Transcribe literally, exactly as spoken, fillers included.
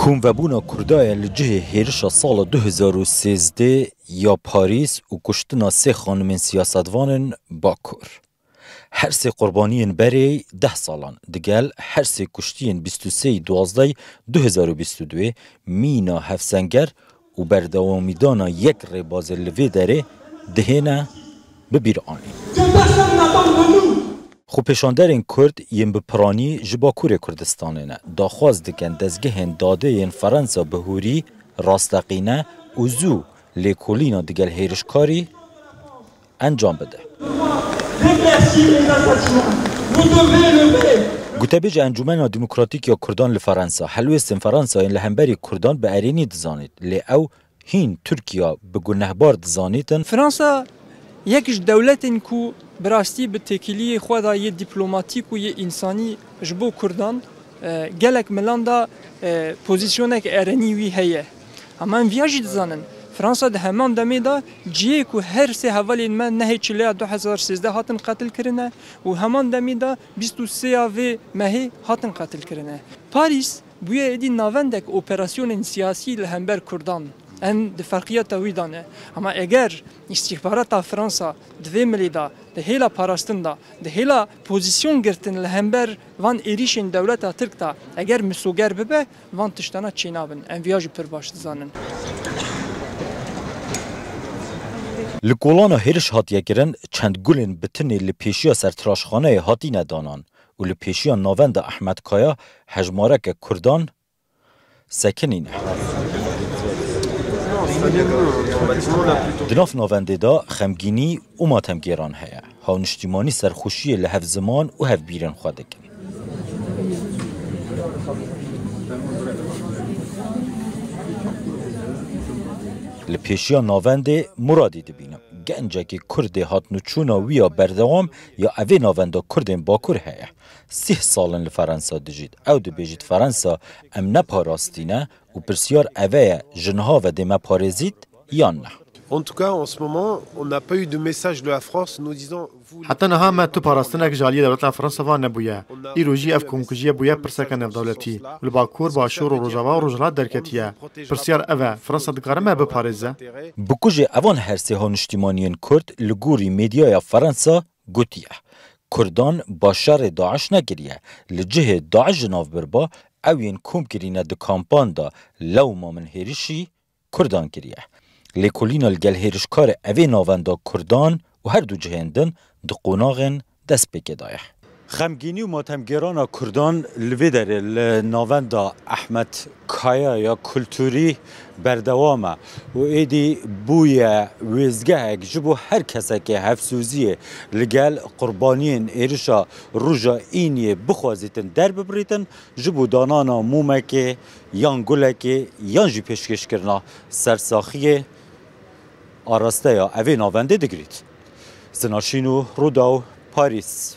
Komvebûna Kurda ye li cihê hêrişa sala du hezar û sêzdeh ya Parîs û kuştina sê xanimên siyasetvanên Bakur. Her sê qurbaniyên berê deh salan, digel her sê kuştiyên bîst û sê duwazdeh du hezar û bîst û duyê mîna hevsenger û berdewamîdana yek rêbazê li vê derê dihêne bi bîr anîn. Xwepêşanderên Kurd yên bi piranî ji Bakurê Kurdistanê ne, daxwaz dikin dezgehên dadê yên Ferensa bi hûrî, rasteqîne û zû lêkolîna digel hêrişkarî encam bide. Gotebêja Encûmena Demokratîk ya Kurdan li Ferensa, helwêstên Ferensa yên li hemberî Kurdan bi erênî dizanît, lê ew hîn Tirkiya bi gunehbar dizanîtin. Fransa yek ji dewletên ku bi rastî bi têkiliyê xwe de yê dîplomatîk û yê însanî ji bo Kurdan, e, gelek milan da, e, pozîsyonek erênî wî heye. Hema em viya jî dizanin, Fransa di heman demê de cihê ku her sê hevalên me nehê çileya du hezar sêzdeh hatin qetil kirine û heman demê de bîst û sê ya vê mehê hatin qetil kirine. Parîs bûye êdî navendek operasyonên siyasî li hember Kurdan. Em di ferqiyata wî de ne. Hema eger îstîxbarata Fransa di vê milê de, di hêla parastin de, di hêla pozîsyon girtin li hember van êrîşên dewleta Tirk de, eger misoger bibe, van tiştana çênabin. Em viya jî pir baş dizanin. Li kolana hêriş hatiye kirin, çend gulên bitinê li pêşiya sertiraşxaneyê hatîne danan û li pêşiya navenda Ehmed Kaya hejmareke Kurdan sekinîne. Di nav navendê de xemgînî û matemgêran heye. Hawniştîmanî serxweşiyê li hevziman û hevbîrên xwe dikin. Li pêşiya navendê Muradî dibînim. Gencekî Kurd ê hatnûçûna wî ya berdewam ya evê navenda Kurdên Bakur heye. Sîh sal in li Ferensa dijît. Ew dibêjît Ferensa em neparastîne û pirsyar eve ye, ji niha ve dê me parêzît yan ne? En tout cas, en ce moment, on n'a pas eu de message de la France nous disant, vous, Heta niha me tu parastinek ji aliyê dewleta Fransa ve nebûye. Îro jî ev komkujiye bûye pirseke navdewletî û li Bakur, Başûr û Rojava û Rojhilat derketiye. Pirsyar ev e, Fransa dikare me biparêze? Bikujê evan her sê hawniştîmaniyên Kurd li gorî medyaya Ferensa gotiye, Kurdan ba şerê DAIŞ nekiriye. Li cihê DAIŞ ji nav birba, ew yên kom kirîne di kampan de lewma min hêrişî Kurdan kiriye. Lêkolîna li gel hêrişkarê evê navenda Kurdan û her du cihên din di qonaxên destpêkê de ye. Xemgînî û matemgêrana Kurdan li vê derê li navenda Ehmed Kaya ya kulturî berdewam e û êdî bûye wêzgehek ji bo her kesekê hevsoziyê li gel qurbaniyên êrişa roja îniyê bixwazîtin derbibirîtin, ji bo danana mûmekê yan gulekê yan jî pêşkêşkirina sersaxiyê arasteya evê navendê digirît. Zinaşîn û Rûdaw, Parîs.